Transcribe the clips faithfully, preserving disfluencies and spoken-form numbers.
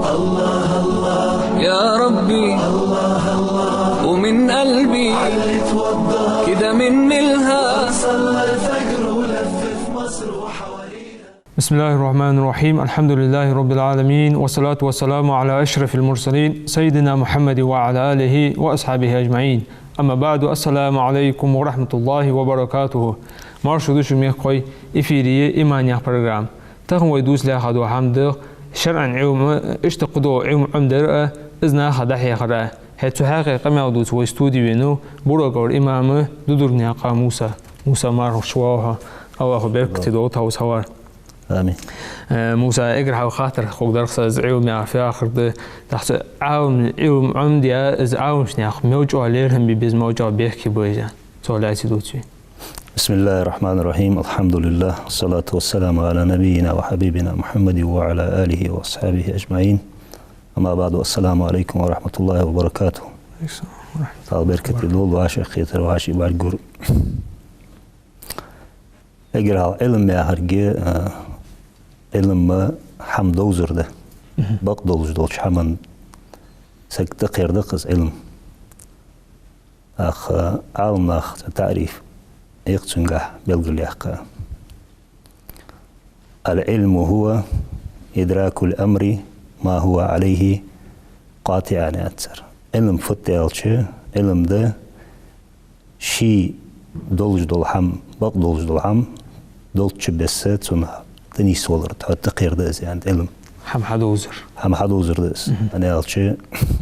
يا ربي، ومن قلبي كده من ملها. بسم الله الرحمن الرحيم. الحمد لله رب العالمين، والصلاة والسلام على أشرف المرسلين سيدنا محمد وعلى آله وأصحابه أجمعين. أما بعد، السلام عليكم ورحمة الله وبركاته. Марша дувц шо, мехкахой, эфире я «Иман» яха программа. Тахан вай дувца лаьрхӀа дола хӀама да шарӀан Ӏилма, иштта кхыдола Ӏилма Ӏомадар а, из наха дӀахьехар а. ХӀаьта цу хьакъехьа къамаьл дувца вай студе венав Буро-ГӀора имам Дудургнаькъан Муса. Муса, мархаш вахьа, АллахӀа беркате долда хьа хьавар. Амин. Э, Муса, эггара хьалха хаттар хургдар-кх са, из Ӏилма яхар фу яхар да, тӀаккха цу Ӏилма, Ӏилма Ӏомаде, из Ӏилманча наха мел чӀоагӀа лерхӀам бе беза, мел чӀоагӀа бехке ба из, цох лаьца дувца вай. بسم الله الرحمن الرحيم. الحمد لله، والصلاة والسلام على نبينا وحبيبنا محمد وعلى آله وأصحابه أجمعين. أما بعد، السلام عليكم ورحمة الله وبركاته. Ва Ӏалайкум салам ва рахьматуллахӀи ва баракатухӀ. АллахӀа беркате долда вӀаший, кхетар вӀаший бӀаргагур. Эггара хьалха Ӏилма яхар, а, Ӏилма хӀама довзар да. Мгм. Бакъ долаш долча хӀаман саг тӀакхер да-кх из Ӏилма. ТӀаккха Ӏаламнаха цхьа таӀриф я-кх цунгахьа белгалъяьккха. العلم هو إدراك الأمر ما هو عليه قاطعا, аьннад цар. Ӏилма фуд аьлча, Ӏилма да ший долаш дола хӀама, бакъ долаш дола хӀама долчча бесса цунна тӀанийсвалар, тхьо тӀакхер да из, аьннад Ӏилма. ХӀама хьадовзар. ХӀама хьадовзар да из. Мгм. ХӀана аьлча,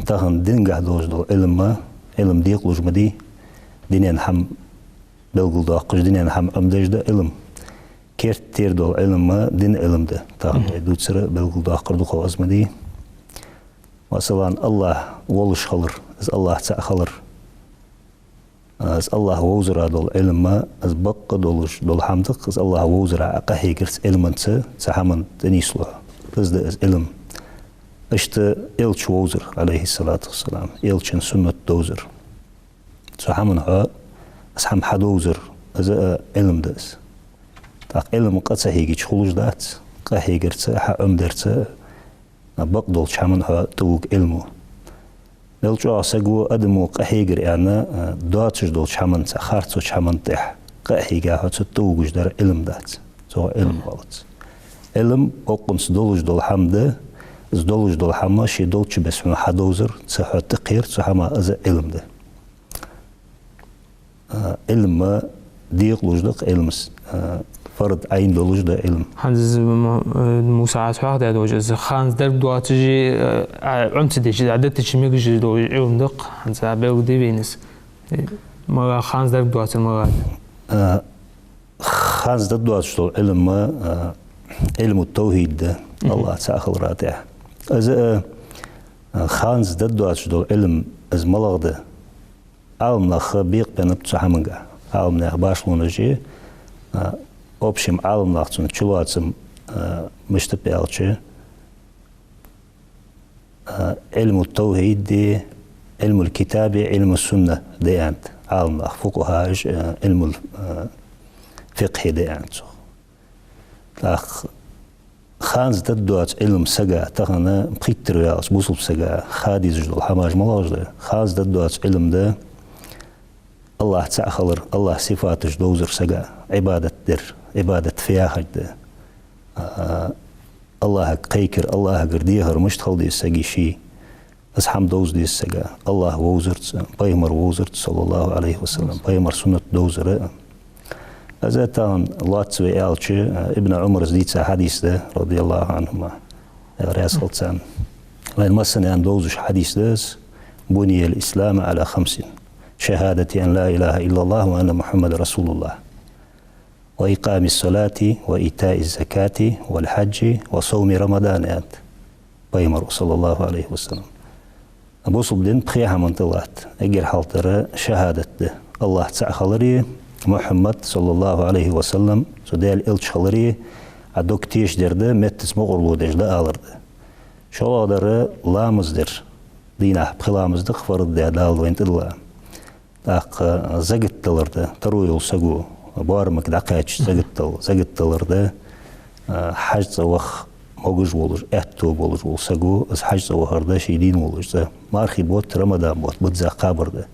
тахан дингахьа долаш дола Ӏилма, Ӏилма декъалуш ма дий, динен хӀама белгалдоаккхаш, динен хӀама Ӏомадеш да Ӏилма. Керттера дола Ӏилма дина Ӏилма да. Тахан вай дувцар белгалдоаккхар дукхагӀа из ма дий. Масала, АллахӀ волаш хилар, из АллахӀ цаӀ хилар. Из АллахӀ вовзара дола Ӏилма, из бакъ долаш дола хӀама да-кх, из АллахӀ вовзара Ӏа къахьегарца Ӏилманца цу хӀаман тӀанийслу хьо. Из да из Ӏилма. Иштта Элча вовзар, Ӏалайхи ссалату вассалам, Элчан суннат довзар. Цу хӀаман хьо, из хӀама хьадовзар, из а Ӏилма да из. ТӀаккха Ӏилма къа ца хьегача хулаш дац, къахьегарца, хьаӀомадарца, бакъ долча хӀаман хьо тӀавуг Ӏилма ва. Мел чӀоагӀа саго, адамо къахьегар аьнна, доацаш долча хӀаманца, харцача хӀаман тӀехьа къа а хьийга, хьо цу тӀавугаш дар Ӏилма дац, цох Ӏилма оалац. Ӏилма бокъонца долаш дола хӀама да, из долаш дола хӀама ше долчча бесса хьона хьадовзар, цу хьо тӀакхер цу хӀаман, из а Ӏилма да. А, Ӏилма декъалуш да-кх Ӏилма, а, фард Ӏайн долаш да Ӏилма. ХӀанз из м-, э, Муса, аз хьоахадаь долаш, из ханздарг доацаш, э, а, Ӏомаца деш, а, дӀадеттача мегаш долаш Ӏилма да-кх, хӀанз а белгалде вайна из. Э, мала ханздарг доацар мала да? А, ханздарг доацаш дола Ӏилма, а, Ӏилму-т-тавхӀид да, АллахӀ цаӀ хилара тӀехьа. Из, а, ханздарг доацаш дола Ӏилма, из малагӀа да? Ӏаламнаха бекъабеннаб цу хӀамангахьа. Ӏаламнаьха башхалонаш, а, общем, Ӏаламнаха цун чулоацам, а, мишта ба аьлча, а, Ӏилму-т-тавхӀид да, Ӏилмул-китаби, Ӏилму-с-сунна да аьннад Ӏаламнаха, фукъахӀаша, а, Ӏилмул, а, фикъхӀи да аьннад цох. ТӀаккха ханздарг доаца Ӏилма сага, тахан пхийттара ваьлча бусалба сага ха дезаш дола хӀамаш малагӀаш да? Ханздарг доаца Ӏилма да АллахӀ цаӀ хилар, АллахӀа сифаташ довзар сага, Ӏибадат дар, Ӏибадат фу яхилга да, а, АллахӀага кхайкар, АллахӀагара дехар мишта хила деза сага ший, из хӀама довза деза сага, АллахӀ вовзарца, пайхамар вовзарца, саллаллахӀу Ӏалайхи ва саллам, пайхамара суннат довзара. Из а тахан лоацца вай аьлча, Ибн Ӏумара дийца хьадис да, радияллахӀу Ӏанхума, Даьла раьза хилва царна. Вайна массанена довзаш хьадис да из: بني الإسلام على خمس: شهادة أن لا إله إلا الله وأن محمدا رسول الله، وإقام الصلاة وإيتاء الزكاة والحج وصوم رمضان, аьннад пайхамара, саллаллахӀу Ӏалайхи ва саллам. Бусалба ди пхе хӀаман тӀа латт. Эггара хьалхара шахӀадат да, АллахӀ цаӀ хилари, Мухьаммад, саллаллахӀу Ӏалайхи ва саллам, цу Даьла элча хилари, Ӏа дог тешадар да, меттаца мукъарло деш дӀаалар да. ШоллагӀдар ламаз дар, дийнахьа пхи ламаз да-кх фард даь Дала вайна тӀадилла. ТӀаккха закат далар да, таро йола саго, боарамага дӀакхаьчача закат дал-, закат далар да, а, хьажцӀа ваха могаш волаш, аьттув болаш вола саг ва, из хьажцӀа вахар да, ший дийна волаш цӀа. Мархий бутт, Рамадан бутт, бизза кхабар да.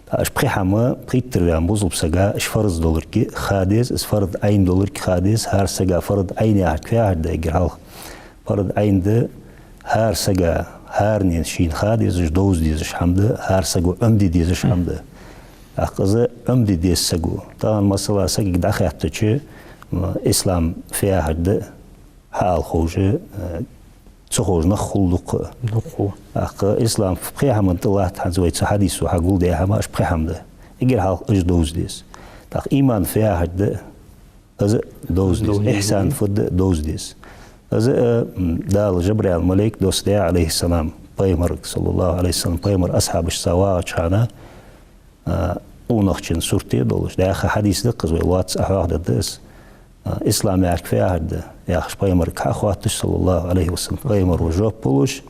ТӀаккха уж пхи хӀама пхийттара ваьнна бусалба сага уж фарз долга ха деза, из фарз Ӏайн долга ха деза, хӀара сага фарз Ӏайн яхар фу яхар да эггара хьалха. Фарз Ӏайн да хӀара сага, хӀаранена шийна ха дезаш, довза дезаш хӀама да, хӀара саго Ӏомаде дезаш хӀама да. ТӀаккха из Ӏомаде деза саго. Тахан, масала, сагага дӀахаьттача, м, ислам фу яхар да, хьаала ховш, э, ца ховш нах хул дукха. Дукха. ТӀаккха ислам пхи хӀаман тӀа латт, хӀанз вай цу хьадисо хьагулдаь хӀама, уж пхи хӀама да. Эггара хьалха уж довза деза. ТӀаккха иман фу яхар да, из довза деза. Довза деза. Ихьсан фуд, довза деза. Из, э, м, Дала Жабраил малейк доссадаьд, Ӏалайхи ссалам, пайхамарга, саллаллахӀу Ӏалайхи ва саллам, пайхамара асхьабашца вагӀача хана, а, къонахчун сурте долаш. ДӀаьха хьадис да-кх из, вай лоацца хьоахадаьд из. А, ислам яхар фу яхар да, яхаш, пайхамарга хьахоатташ, саллаллахӀу Ӏалайхи ва саллам, пайхамаро жоп луш,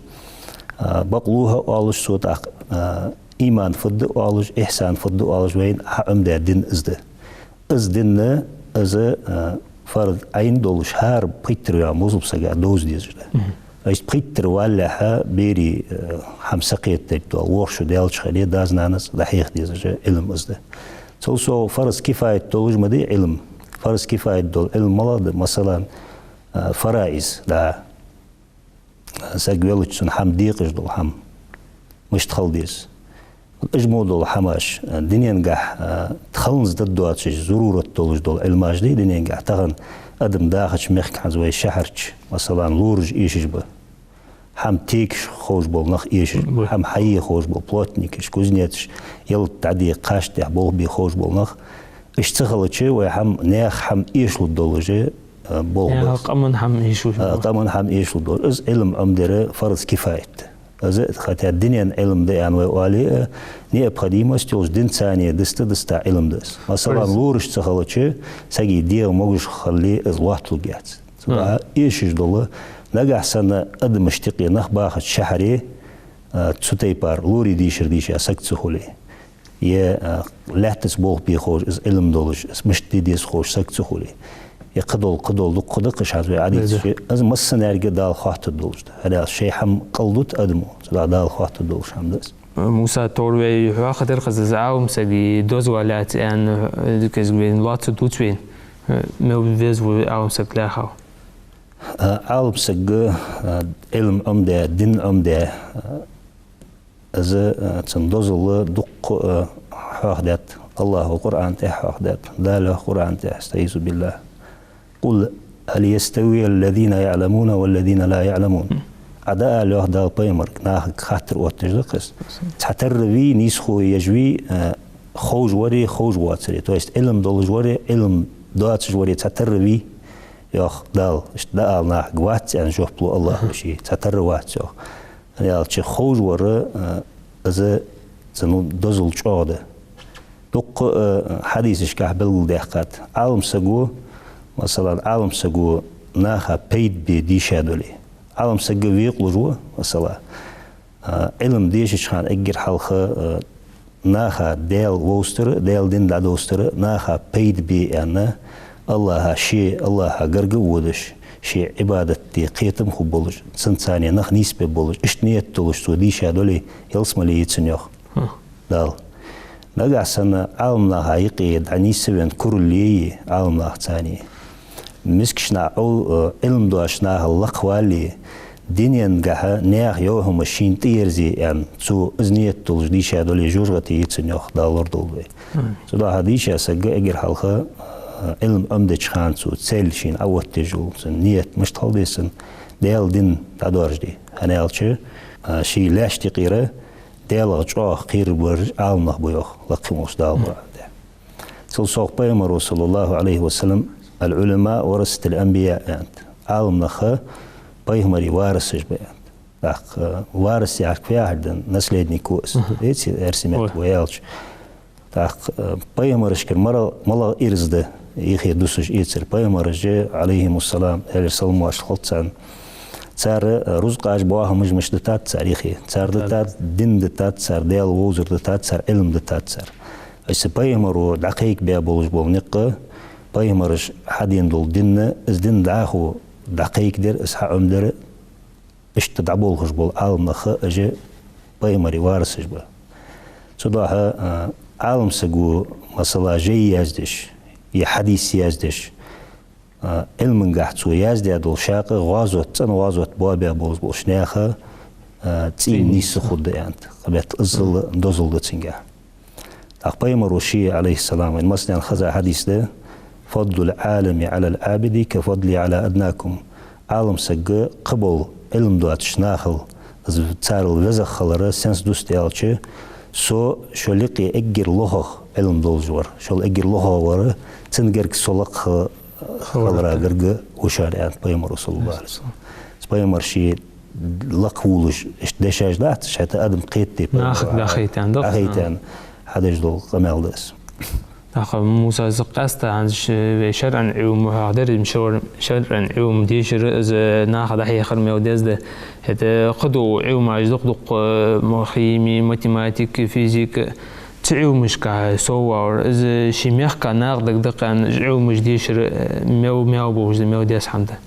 а, бакълув хьа оалаш цо, тӀаккха, а, иман фуд оалаш, ихьсан фуд оалаш, вайна хьаӀомадаь дин из да. Из дин, из, а, фарз Ӏайн долаш, хӀара пхийттара ваьнна бусалба сага довза дезаш да. Мгм. Иштта пхийттара валалехьа, берий, э, хӀама сакхетадергда дола, воккха шу даьлча хиле, дас-нанас дӀахьеха дезаш Ӏилма из да. Цул совгӀа фарз кифаят долаш ма дий Ӏилма. Фарз кифаят дола Ӏилма малагӀа да, масала, э, фараиз, да. Саг велча цунна хӀама декъаш дола хӀама. Мишта хила деза. Уж мо дола хӀамаш, э, дуненгахь, э, халанза даддоацаш, зарурат долаш дола Ӏилмаш дий дуненгахь. Тахан адам дахача мехка, хӀанз вай шахьарча, масала, лораш эшаш ба. ХӀама текаш ховш бола нах эшаш ба. Ба. ХӀама хьае ховш бола плотникаш, кузнецаш, ялат дӀаде, кхаш тӀехь болх бе ховш бола нах. Уж ца хилча, вай хӀама, наьха хӀама эшалургдолаш, э, болх ба. Наьха къаман хӀама эшалуш, э, болх. Къаман хӀама эшалургдолаш. Из Ӏилма Ӏомадар фарз кифаят. Из, хотя дунен Ӏилма да аьнна вай оале а, необходимость йолаш дин царна диста-диста Ӏилма да из. Масала, фарз. Лораш ца хилча, сага дегӀ могаш хилале, из лоатталургьяц. Цудухьа эшаш дола, нагахь санна адамашта юкъе нах бахача шахьаре, а, цу тайпара лорий дийшар дийша саг ца хуле, е, а, лаьттаца болх бе ховш, из Ӏилма долаш, из мишта де деза ховш саг ца хуле, е кхыдола, кхыдола дукха да-кх уж, хӀанз вай Ӏадийцача, из массанега Дала хоаттаргдолаш да. ХӀана аьлча шоай хӀама кӀалдут адамо, цудухьа Дала хоаттаргдолаш хӀама да из. Муса, тховра вай хьоахадаьр-кх из, из Ӏалам сага дозал лаьца аьнна, э, кӀезига вайна лоацца дувц вайна, э, мел веза ва Ӏалам саг лаьхав. Э, Ӏалам саг, э, Ӏилма Ӏомадаь, дин Ӏомадаь, э, из, э, цун дозал дукха, э, хьоахадаьд. АллахӀа Къуръан тӀа хьоахадаьд. Дала йоах Къуръан тӀа: أستعيذ بالله. قل هل يستوي الذين يعلمون والذين لا يعلمون. Ӏа дӀаала, йоах Дала пайхамарга, нахага хаттар оттадеш да-кх из. Цхьатарра вий, нийсхо еш вий, э, ховш вари, ховш воацари. То есть Ӏилма долаш вари, Ӏилма доацаш вари цхьатарра вий, йоах Дала. Иштта дӀаала нахага, вац аьнна жоп лу АллахӀа ший, цхьатарра вац, йоах. ХӀана аьлча ховш вар, э, из цун дозал чӀоагӀа да. Дукха, э, хьадисашкахь белгалдаьккхад. Ӏалам саго, масала, Ӏалам саго наха пайда бе дийша дале. Ӏалам саг векъалуш ва, масала. Э, Ӏилма дешача хана эггара хьалха, э, наха Даьла вовзийтар, Даьла дин дӀадовзийтар, наха пайда бе аьнна, АллахӀа ше, АллахӀа гарга а водаш, ше Ӏибадат де кхетам хургболаш, цунца цхьана нах нийсбергболаш, иштта ният долаш цо дийша дале, ялсмале я цун, йоах Дала. Нагахь санна Ӏалам наха юкъе дӀанийсвенна курал е Ӏалам нах царна, мискача наха, Ӏу-, э, Ӏилма доацача нахал лакхвале, дуненгахьа наьха йола хӀама шийна тӀаерзе аьнна, цо из ният долаш дийша дале, жожагӀате я цун, йоах Дала, лорадолда вай. Цудухьа дийша саг эггара хьалха, э, Ӏилма Ӏомадеча хана цо цель шийна Ӏооттаеш йола цун ният мишта хила деза, цун Даьла дин дӀадоаржаде. ХӀана аьлча, э, ший лаьшта юкъера Даьлах чӀоагӀа кхераргбараш Ӏалам нах ба, йоах лакхе волча Дала Къуръан тӀа. Цул совгӀа пайхамаро, саллаллахӀу Ӏалайхи ва саллам: «العلماء ورثة الأنبياء», аьннад. Ӏалам нах пайхамарий варасаш ба, аьннад. ТӀаккха, э, варас яхар фу яхар да, наследник ва из. Мгм. Эци эрсий меттала вай аьлча. ТӀаккха, э, пайхамарашкара мара-, малагӀа ираз да юхе дусаш эцар? Пайхамараш, Ӏалайхимуссалам, Даьлера салам-моаршал хилда царна, цар, э, рузкъаш, бахамаш мишта дитад цар юхе? Цар дитад, дин дитад цар, Даьла вовзар дитад цар, Ӏилма дитад цар. Иштта пайхамаро дӀакхайкабаь болаш бола никъ, пайхамараша хьадена дола дин, из дин дӀахо дӀакхайкадер, из хьаӀомадаьр, иштта дӀаболхаш бола Ӏаламнах, уж пайхамара варисаш ба. Цудухьа, а, Ӏаламсаго, масала, жай яздеш, е хьадис яздеш, а, Ӏилмангахьа цо яздаь дола шакъа гӀазот, цӀена гӀазот боабаь болаш болча наьха, а, цӀий нийса хургда аьннад. Кхы бетта иззал дозал да цунгахьа. ТӀаккха пайхамара ше, Ӏалайхи ссалам, вайна массанена хеза хьадис да: «فضل العالم على العابد كفضلي على أدناكم». Ӏаламсаг кхыбола Ӏилма доацача нахал, из царел везагӀа хилар сенца дус аьлча, со шул юкъе эггара лохагӀа Ӏилма долаш вар, шул эггара лохагӀа вар, цун гарга со лакха хилара гарга ва шоана, аьннад пайхамара, саллаллахӀу Ӏалайхи ва саллам. Пайхамара ше лакха волаш, иштта дешаш дац, хӀаьта адам кхетаде пайхамара. Нахага дӀахайтан, да? ДӀахайтан хьадеш дола къамаьл да из. ТӀаккха, Муса, из къаьстта хӀанз ш-, вай шарӀан Ӏилма хьоахадир, шар-, шарӀан Ӏилма дешар, из наха дӀахьехар мел деза да. ХӀаьта кхыдола Ӏилмаш дукха-дукха, ма-, хими, математика, физика, цу Ӏилмашка соввалар, из ший мехка накъадаргда-кх аьнна, из Ӏилмаш дешар мел, мел болаш да, мел деза хӀама да.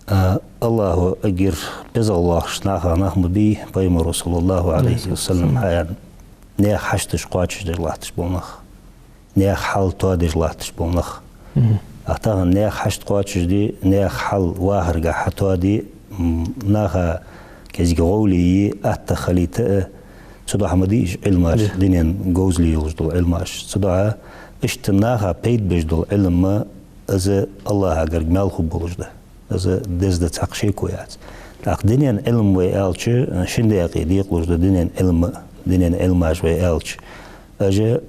А, АллахӀо эггара безагӀа лоархӀаш нахах нах ма бий, пайхамара, саллаллахӀу Ӏалайхи ва саллам, хьааьнна, наьха хьашташ кхоачашдеш латташ бола нах, наьха хьал тоадеш латташ бола нах. Мгм. А тахан наьха хьашт кхоачашде, наьха хьал вахаргахьа хьатоаде, м, наха кӀезига гӀовли е, атта хилийта а, цудухьа ма дий уж Ӏилмаш, дунен говзал йолаш дола Ӏилмаш. Цудухьа иштта наха пайда беш дола Ӏилма, из АллахӀа гарга маьл хургболаш да. Из деза да, цхьаккха шеко яц. ТӀаккха дунен Ӏилма вай аьлча, шин даькъе декъалуш да дунен Ӏилма, дунен Ӏилмаш вай аьлча. Уж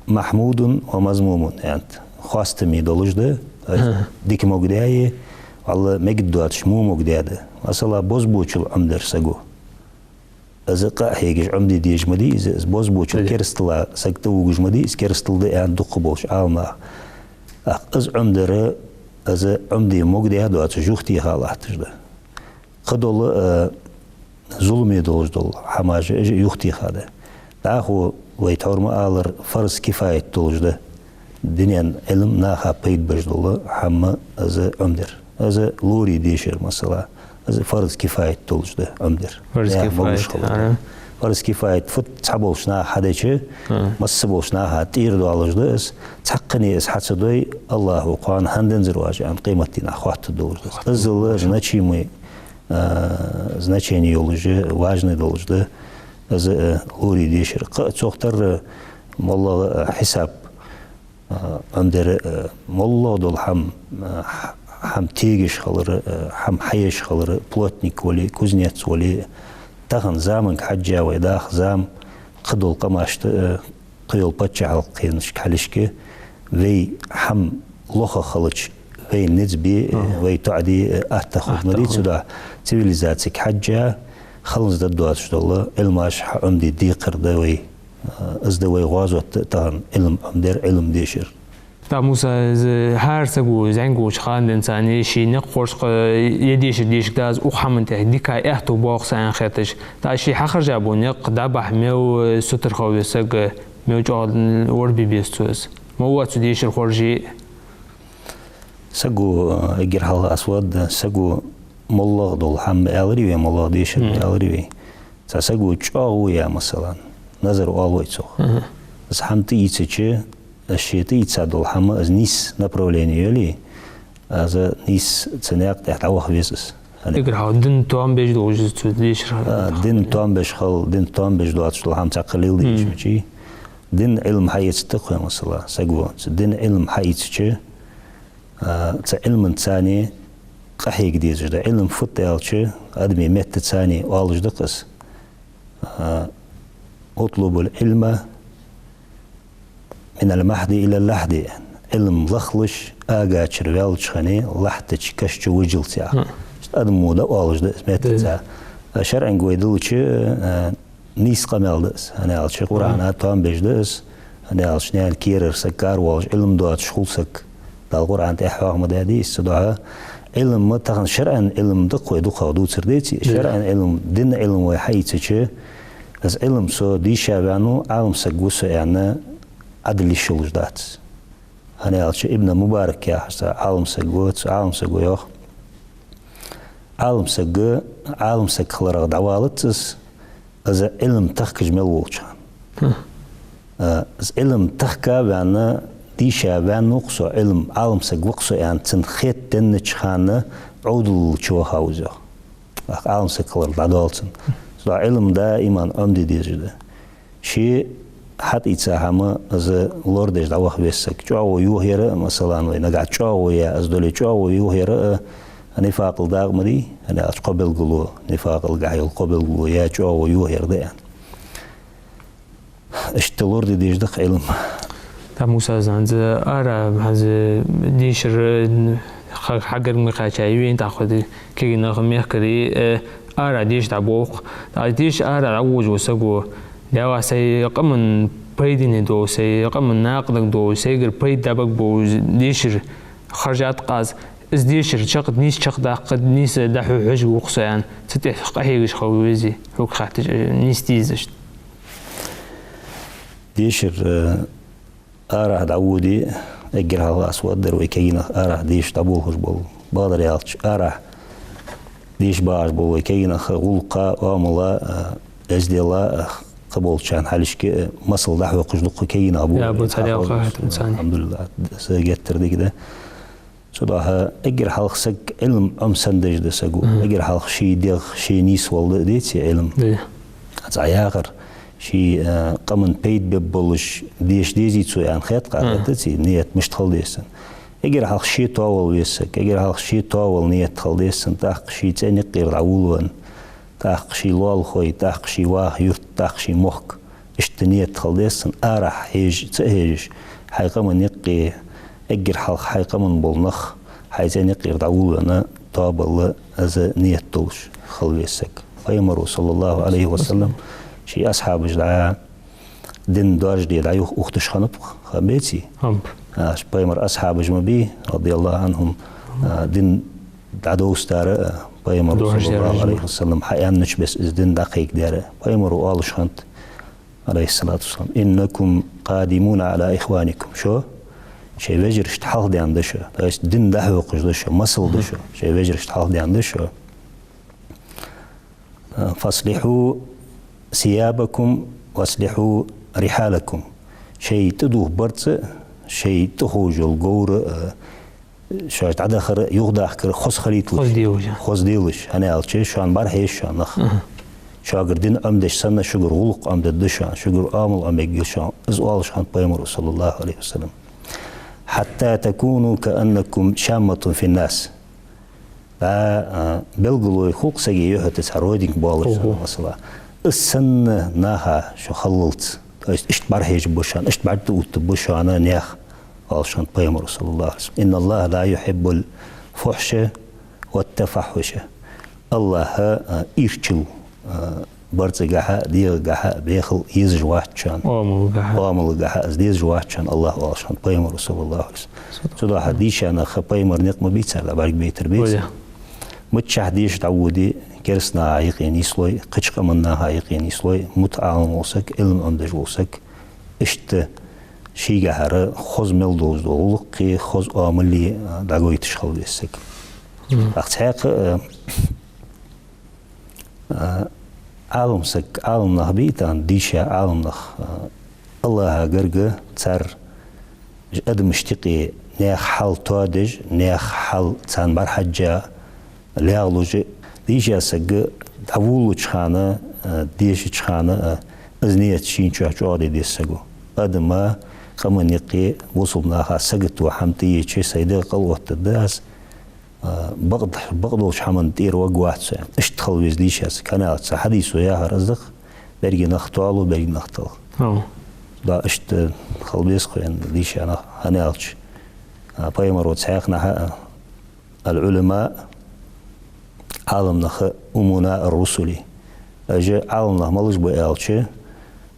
محمود ومذموم аьннад. Хоастаме долаш да, уж дика могадаь е, валлахӀи, мегаргдоацаш во могадаь да. Масала, бозбуунчал Ӏомадар саго. Из къа а хьегаш Ӏомаде дезаш ма дий из, из бозбуунчал, керастала саг тӀавугаш ма дий из, керастал да аьнна дукха болча Ӏаламнаха. ТӀаккха из Ӏомадар, из Ӏомаде могадаь доацаш юхатеха латташ да. Кхыдола, э, зуламе долаш дола хӀамаш а уж юхатеха да. ДӀахо вай тхьовра ма аллара, фарз кифаят долаш да. Дунен Ӏилма наха пайда беш дола хӀама из Ӏомадар. Из лорий дешар, масала, из фарз кифаят долаш да Ӏомадар. Фарз кифаят, ара. Фарз кифаят фуд, цхьаболча наха хьадеча, масса болча наха тӀера доалаш да из, цхьаккхане из хьа ца дой, АллахӀо кхоана хӀана дензар оаш аьнна, къематдийнахьа хоаттаргдолаш да из. Иззал значимый, а, значение йолаш, важный долаш да из, а, лорий дешар. Кхы а цох тара, а, моллагӀа, а, хьисап, а, Ӏомадар, а, моллагӀа дола хӀама, а, хӀама тегаш хилар, а, хӀама хьаеш хилар, плотник вале, кузнец вале, тахан заманга хьежжа вай даха зама, кхыдола къамашта, а, кхыйола паччахьалкхенашка хьалхашка, вай хӀама лоха хилча, вай низ бе, вай тоӀаде атта хургда ма дий, цудухьа цивилизацига хьежжа, халанза дӀадоацаш дола Ӏилмаш хьаӀомаде декхар да вай. Из да вай гӀазот тахан, Ӏилма Ӏомадар, Ӏилма дешар. ТӀаккха, Муса, из хӀара саго зӀамига волча хана денз царна ший никъ хорж, кхы е дешар дешаргда из укх хӀаман тӀа дика аьттув боаккх са аьнна хеташ. ТӀаккха ше хьахержа бола никъ дӀабахьа мел сутара хила веза саг, мел чӀоагӀа лорабе беза цо из. Ма вац цо дешар хорж. Саго, э, эггара хьалха аз фу аргда, саго моллагӀа дола хӀама аьлар вай, моллагӀа дешар аьлар вай. Цхьа саго чӀоагӀа ва яхаш, масала, назар оал вай цох. Из хӀама тӀаийцача, из ше тӀаийца дола хӀама, из нийса направление йоле, из нийса цу наькъа тӀа дӀаваха веза из. Эггара хьалха дин тоам беш долаш из цо дешар. А, дин тоам беш хила, дин тоам беш доацаш дола хӀама цхьаккха леладе йиш ма йий. Дин Ӏилма хьаэцаргда-кх вай, масала, саго. Цу дин Ӏилма хьаийцача, а, цу Ӏилманца къахьега дезаш да. Ӏилма фуд аьлча, адаме меттаца оалаш да-кх из. А, «اطلبوا العلم من المهد إلى اللحد». Ӏилма лахлуш, агачура ваьлча хана, лахьта чу, каша чу вижалца яхаш. Адамо дӀаоалаш да из меттаца. А шарӀанга вай диллача, а, нийса къамаьл да из. ХӀана аьлча, Къуръана тоам беш да из. ХӀана аьлча, наьна керара саг, кара волаш, Ӏилма доацаш хул саг. Дала Къуръана тӀа хьоахадаьд из, цудухьа Ӏилма, тахан шарӀан Ӏилма да-кх вай дукхагӀа дувцар, деций? ШарӀан Ӏилма, дин Ӏилма вай хьаийцача, из Ӏилма со дийша ваьннав, Ӏалам саг ва со аьнна, Ӏадал йиш йолаш дац. ХӀана аьлча Ибн Мубарак яхаш цхьа Ӏалам саг ва, цу Ӏалам саго йоах: Ӏалам саг, Ӏалам саг хиларах дӀавалац из, из Ӏилма тахкаш мел волча хана. А, из Ӏилма тахка а ваьнна, дийша ваьннав-кх со Ӏилма, Ӏалам саг ва-кх со аьнна, цунна хетаденнача хана Ӏовдалалца ваха ва из, йоах. ТӀаккха Ӏалам саг хиларах дӀадоал цунна. Цудухьа Ӏилма даиман Ӏомаде дезаш да. Ше хьатӀаийца хӀама из лорадеш дӀаваха веза саг. ЧӀоагӀо йохаяр а, масала, вай нагахь чӀоагӀо я из дале, чӀоагӀо йохаяр а, а, нифакъал дакъа ма дий, хӀана аьлча кхо белгало, нифакъалгахьа йола кхо белгало я чӀоагӀо йохаяр да аьнна. Иштта лораде дезаш да-кх Ӏилма. ТӀаккха, Муса, хӀанз ара, хӀанз дешар, ха-, хьагарга ма кхаьчай вайна, тӀаккха кегий нах, мехкарий, э, ара деша дӀаболх. ТӀаккха деша ара дӀавоагӀаш вола саго, дӀаваха сай къаман пайдане дола, сай къаман накъадага дола, сайгара пайда дӀабаргбола дешар хержад-кх аз, из дешар чакх, нийса чакхдаккха, нийса дӀахьо хьожаргва-кх со аьнна, цу тӀа къахьегаш хила везий, хьога хаьттача, э, нийса дезаш. Дешар, э, арахьа дӀаводе, эггара хьалха аз фу аргдар, вай кегий нах арахьа деша дӀаболхаш бола. Бакъдар аьлча, арахьа деша багӀаш бола вай кегий нах гӀулакха, оамала, э, эздела, э, кхыболчарна хьалхашка, э, масал дӀахьокхаш дукха кегий нах ба. Я, ба, цхьа дел хьахьокхаш, хьахьокхаш, цхьана. АлхьамдулиллахӀ, са геттара дика да. Цудухьа эггара хьалха саг Ӏилма Ӏомсандеш да саго. Мгм. Эггара хьалха ший дегӀ, ший нийсвала да, деций, Ӏилма. Ди. Цхьа яхар, ший, э, къаман пайда бергболаш деша дезий цо аьнна хет-кх, Мгм. хетаций, ният мишта хила деза цун. Эггара хьалха ше тоавала веза саг, эггара хьалха ше тоавала ният хила деза цун, тӀаккха ший цӀен юкъера дӀаволавенна, тӀаккха ший лоалахой, тӀаккха ший ваха юрт, тӀаккха ший мохк. Иштта ният хила деза цун, арахьа хьежа ца хьежаш, хьай къаман юкъе, эггара хьалха хьай къаман бола нах, хьай цӀен юкъера дӀаволавенна, тоабала из ният долаш хила веза саг. Пайхамаро, саллаллахӀу Ӏалайхи ва саллам, ший асхьабаш дӀа дин доаржаде дӀа-юха ухаш хиннаб-кх, хабеций? Хиннаб. А, Пайхамара асхьабаш ма бий, радияллахӀу ӀанхӀум, а, дин дӀадовзийтар, а, Пайхамаро, доаржадаьр, саллаллахӀу Ӏалайхи ва саллам, хьааьннача беса из дин дӀакхайкадаьр. Пайхамаро оалаш хиннад, Ӏалайхи ссалату вассалам: «إنكم قادمون على إخوانكم». Шо шоай вежарашта хьалхадаьнна да шо. То есть дин дӀахьокхаш да шо, масал да шо. Шоай вежарашта хьалхадаьнна да шо. «فاصلحوا ثيابكم وأصلحوا رحالكم». Шоай тӀадувха барзкъа, шоай тӀаховш йола говр, э, шоаш дӀадахар, юхадахкар хоза хилийталаш. Хоза делаш. Хоза делаш. ХӀана аьлча, шоана бӀарахьежа шоана нах. Мгм. Шугара дин Ӏомадеш санна, шугара гӀулакх Ӏомадергда шоана, шугара оамал Ӏомаергья шоана. Из оалаш хиннад Пайхамаро, саллаллахӀу Ӏалайхи ва саллам. «حتى تكونوا كأنكم شامة في الناس». ДӀа, а, белгало хул-кх сага юхьа тӀа цхьа родинка болаш, Ого. масала. Из санна наха шо хиллалца. То есть иштта бӀарахьежаргба шоана, иштта бӀарга тӀаоттаргба шоана наьха, оалаш хиннад Пайхамаро, саллаллахӀу Ӏалайхи ва саллам. «إن الله لا يحب الفحش والتفحش». АллахӀ, а, ирчал, а, барзкъагахьа, дегӀагахьа бехал езаш вац шоана. Оамалгахьа. Оамалгахьа из дезаш вац шоана АллахӀ, оалаш хиннад Пайхамаро, саллаллахӀу Ӏалайхи ва саллам. Цудухьа дийша нах Пайхамара никъ ма бий цар дӀабӀаргабайтар, беций? Ой. Миччахьа деша дӀаводе, кераста наха юкъе нийслой, кхыча къаман наха юкъе нийслой, мутӀахь Ӏалам вола саг, Ӏилма Ӏомадеш вола саг, иштта шийгахьара хоза мел долаш дола гӀулакхи, хоза оамали, а, дӀагойташ хила веза саг. Мгм. ТӀаккха цхьаькха, а, А, Ӏалам саг, Ӏалам нах бий тахан, дийша Ӏалам нах, а, АллахӀа гарга цар адамашта юкъе наьха хьал тоадеш, наьха хьал царна бӀарахьежа лаьгӀлуш, дийша саг дӀаволалуча хана, а, дешача хана, а, из ният шийна чу чӀоагӀде деза саго. Адама, къаман юкъе, бусалба наха сагото хӀама тӀаеча, сай дегӀ кӀалоттаргда аз, а, бакъ-, бакъдолча хӀаман тӀера варгвац со аьнна. Иштта хила веза дийша саг. ХӀана аьлча, цу хьадисо яхар из да-кх: беррига нах тоалу, беррига нах талху. Хьо. Да, иштта хила беза-кх вайна дийша нах, хӀана аьлча, а, Пайхамаро цхьаькханахьа, а, «العلماء», Ӏалам нах, «أمناء الرسل». Уж Ӏалам нах малаш ба аьлча,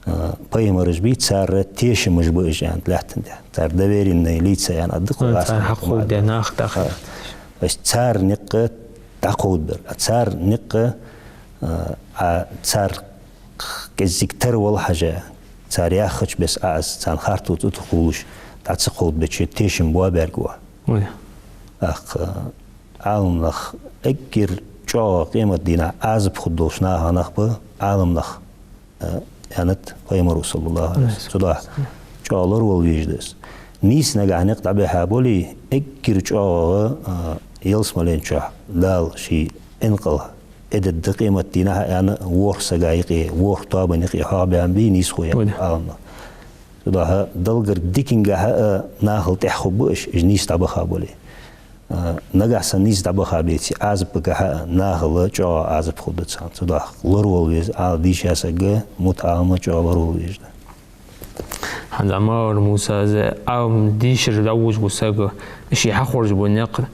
а, пайхамараш бий, цар тешамаш ба уж аьннад лаьттан тӀа. Цар доверенные лица аьнна аргда-кх. Хм, цар хьакховдаь нах тӀаккха. А, то есть цар никъ дӀакховдабар. А цар никъ, а, а цар кӀеззига тара вала хьажа, цар яхача беса Ӏа из, царна харцо цӀутӀа кхувлаш, Ӏа ца кховдабича, тешам боабергва. Ой. ТӀаккха Ӏаламнах эггара чӀоагӀа къематдийнахьа Ӏазап хургдолаш наха нах ба Ӏаламнах, э, аьннад Пайхамаро, саллаллахӀу Ӏалайхи ва саллам. Цудухьа чӀоагӀа лоравала везаш да из. Нийса нагахьа никъ дӀабихьа бале, эггара чӀоагӀа, э, ялсмален чу Дала ший Ӏинкъал Ӏе дергда къематдийнахьа аьнна, ворхӀ сага юкъе, ворхӀ тоабан юкъе хьоахабаьннабий нийсхо, яхар Ӏаламнаха. Цудухьа Далла гарга дикангахьа а нахал тӀехьа хургба уж, уж нийса дӀабаха бале. А, нагахьа санна нийса дӀабаха беце, Ӏазапагахьа а нахала чӀоагӀа Ӏазап хургда царна. Цудухьа лоравала веза Ӏала дийша саг а, мутаӀалам а чӀоагӀа лоравала везаш да. ХӀанз Ӏамар Муса, из Ӏалам дийшар дӀавуж ва саг, ше хьахоржа ба никъ,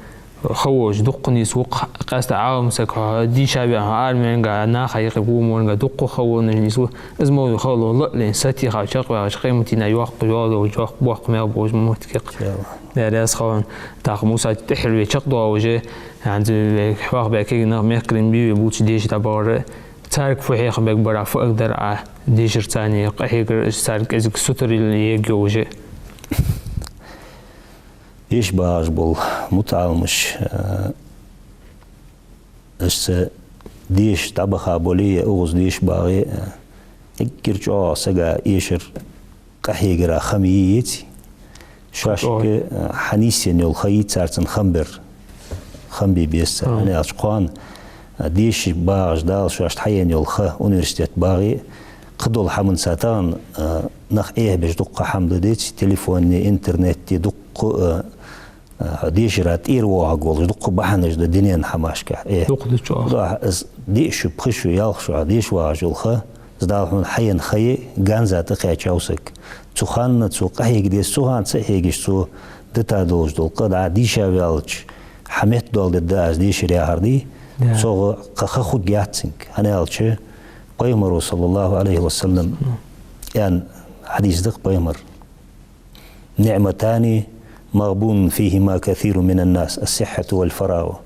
ха волаш дукха нийсву-кх, къаьстта Ӏалам саг хьо дийша веа, хьо арменгахьа, наха юкъе ву морнгахьа дукха ха волаш нийсву. Из мо ха ло лаьллен, сатийха чакхваьгӀача къематдийнахьа йоккха йоал йола, йоккха боккха маьл болаш ма моттиг-кх. Даьла раьза хилва хьона. ТӀаккха Муса тӀехьара вай чакхдоал уже, хӀанз вай хьоахабаь кагий нах мехкарий бий вай, булча деша дӀабахар. Царга фу хьехам бергбар Ӏа, фу агадар Ӏа дешарца, къахьегар, царна кӀезига сутара ергйолаш. Деша багӀаш бола мутаӀаламаш, э, уж цу деша дӀабаха бале, е укхаза деша багӀе, э, эггара чӀоагӀа сага эшар къахьегара хам е еций, шоашка, э, хьанийсъенна йола ха йий цар цунна хам бер, хам бе беза цар. ХӀана аьлча кхоана, э, деша багӀаш Дала шоашта хьаенна йола ха, университет багӀе, кхыдола хӀаманца тахан, э, нах Ӏехабеш дукха хӀама да, деций, телефони, интернети, дукха, э, э, хьо дешара тӀера воагӀаргволаш дукха бахьанаш да дунен хӀамашка. Э, дукха да чӀоагӀа. Да, из диъ шу, пхи шу, ялх шу хьо деша вагӀаш йола ха, из Дала хьона хьаенна ха я, ганза тӀакхаьчав саг. Цу хана цо къахьега деза, цу хана ца хьегаш цо дита долаш дола къа дӀа дийша ваьлча, хьа метта доал дергда аз дешар яхар дий, цох кхы ха хургьяц цунга. ХӀана аьлча Пайхамаро, саллаллахӀу Ӏалайхи ва саллам, аьнна хьадис да-кх Пайхамара: «نعمتان مغبون فيهما كثير من الناس، الصحة والفراغ».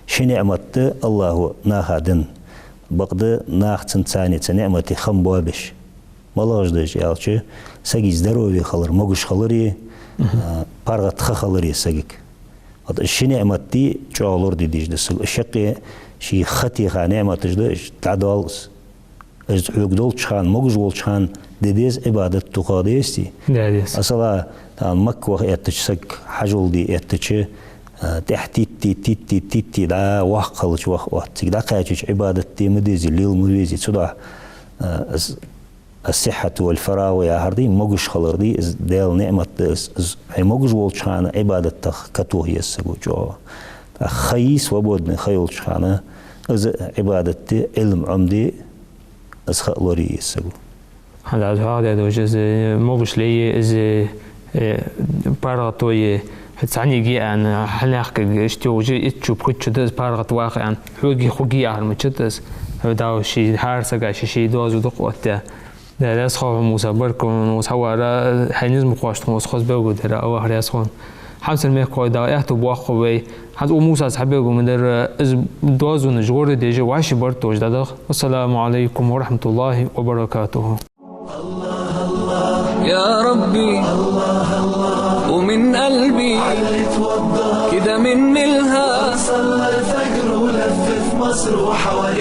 Ши ниӀмат да АллахӀа наха денна. Бакъда нах цунца, цу ниӀмата хам боабеш. МалагӀаш да уж аьлча, сага здоровье хилар, могаш хилари, а, паргӀата ха хилари сагага. Вот ши ниӀмат дий чӀоагӀа лораде дезаш да сага. Шаккхе ший ха теха ниӀматаш да, уж дӀадоал из. Из хьога долча хана, могаш волча хана де деза Ӏибадат дукха дезий? Да, деза. Масала, тахан Макка ваха эттача саг, хьажол де эттача, а, тӀехьа титти, титти, титти, дӀа воккха хилча ваха отт. Цига дӀакхаьчача Ӏибадат де ма дезий, лела ма везий. Цудухьа, а, из «الصحة والفراغ» яхар дий, могаш хилар дий, из Даьла ниӀмат да, из, из хьо могаш волча хана Ӏибадатах катоха еза саго чӀоагӀа. ТӀаккха ха йий, свободный ха йолча хана, из Ӏибадат де, Ӏилма Ӏомаде, из ха лорае еза саго. ХӀанз аз хьоахадаьд уже, из могаш ле е, из, э, паргӀато е, хӀаьта цхьаннега е аьнна, хьанехкага иштта уже итт шу, пхийтта шу да из паргӀата ваха аьнна, хьога, хургья яхар ма дац из. Хьо Дала ший, хӀара сага ший, ший доазув дукха оттадаь. Да, раьза хилва хьона, Муса, баркал хьона укхаза хьавара, хьай низ ма кхоачча тхона укхаза белгалдара, АллахӀ раьза хилва хьона. Хьамсара мехкахой, Дала аьттув боаккхалба вай. ХӀанз укх Мусас хьабелгалдаьр, из доазонаш гӀорра деш, вӀаши барт долаш дӀадаха. السلام عليكم ورحمة الله وبركاته. يا ربي، ومن قلبي كده من ملها، صلى الفجر ولف في مصر وحوالي